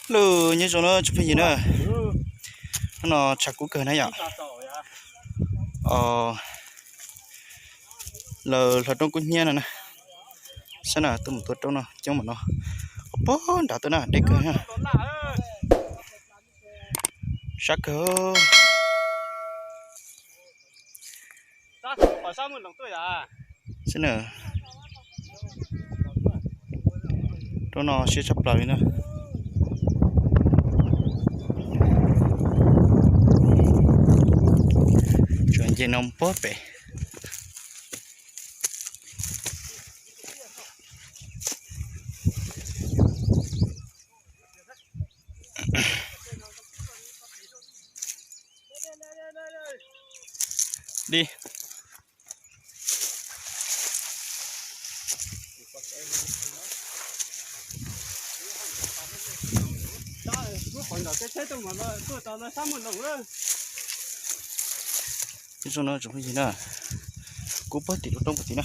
Lwm nyob zoo na tsoom phooj ywg na, hnub no tshav kub kawg na yom. Lawv hla roob kub hnyiab no na. Saib na, tuaj mus tua roob no coob npaum no, qhov pog nrad tuaj na deb kawg na. Sab kawg. Saib na, roob no siab tshaj plaws li na. Tsuas nce no pog pem. Di. Ib zoo no tsoom phooj ywg na, kub puag tim lub roob puag tim na.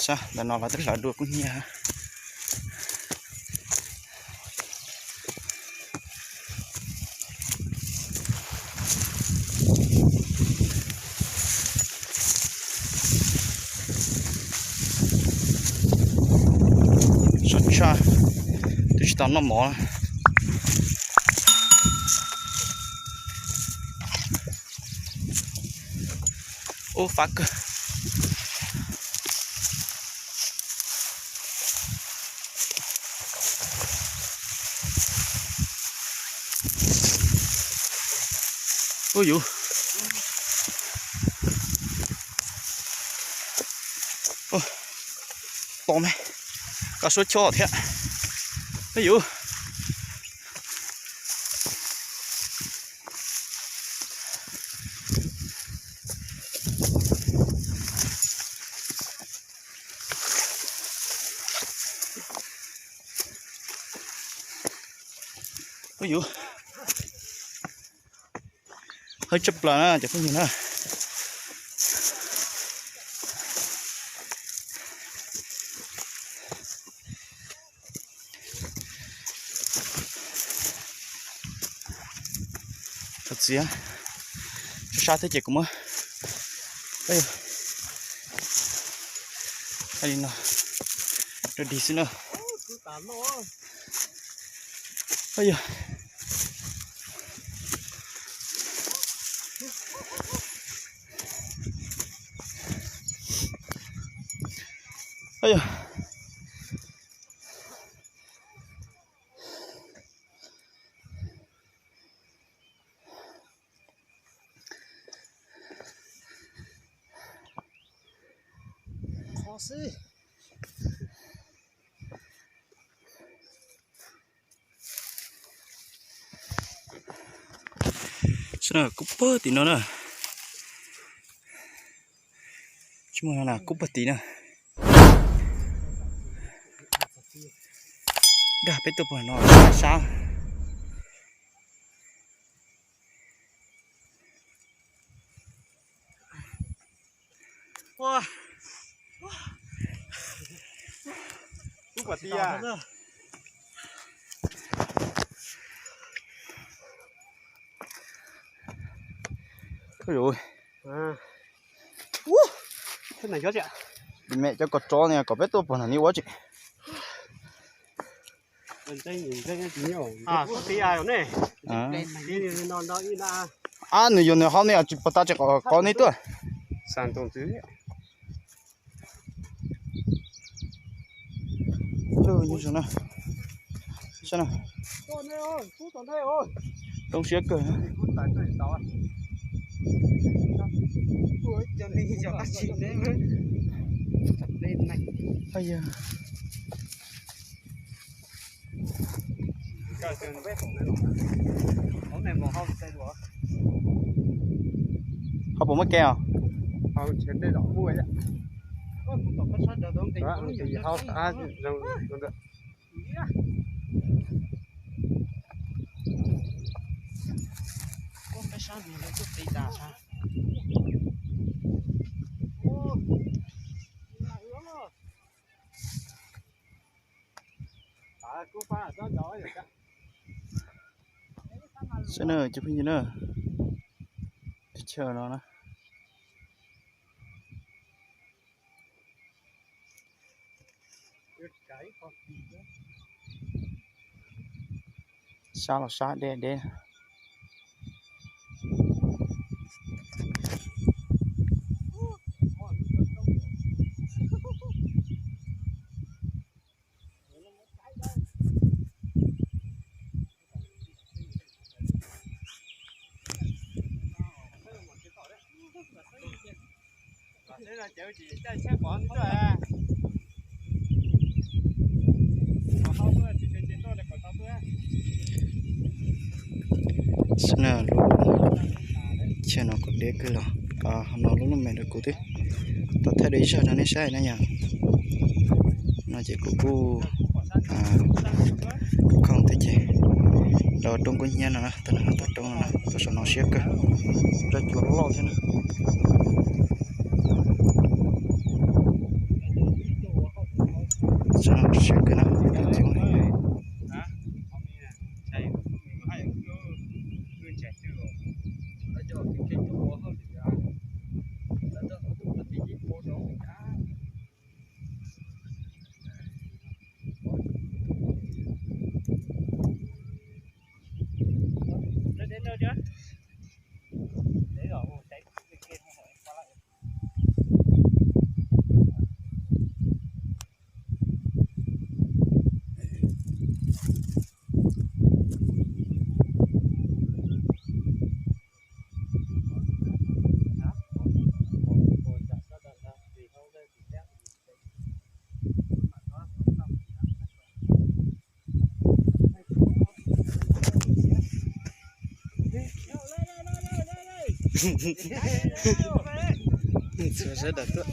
Sab ntawm no lawv twb hlawv dua kub hnyiab. Sov tshaj, twb tsis tau noj mov. Ub, fab kawg. Ub yuv. Pom me, koj suab chob thiab. Ub yuv. Ub yuv. Hawb tshaj plaws na cov phooj ywg na. Thov txim, sab sab thiab ces kuv muab li no rau dig xwb na. Yog. Kub puag tim no na. Tsis muaj no na, kub puag tim na. Dag peb tuaj puag no sab sab. Ui, me cov kos tsov ne kom peb tuaj puag no ni ua tseem. Ab, nws yog nws hauv ne, tsis pom tas tseem kom nej tuaj. Zoo siab kawg. Ho puas muaj kev os? Saib na cov phooj ywg na, teb chaws no na. Sab los sab deb deb. Saib na, lub chaw no kuj deb kawg los, no lub lub me rau kuv twb tau thaij dua ib zaug rau nej saib na yom. No ces kuv kuj, kuv khoom thiab ces rau roob kub hnyiab no na, tau roob no na, tau saum no siab kawg, rau cua loj loj thiab na. Siab kawg na, cua. Txhua sawv daws tuaj.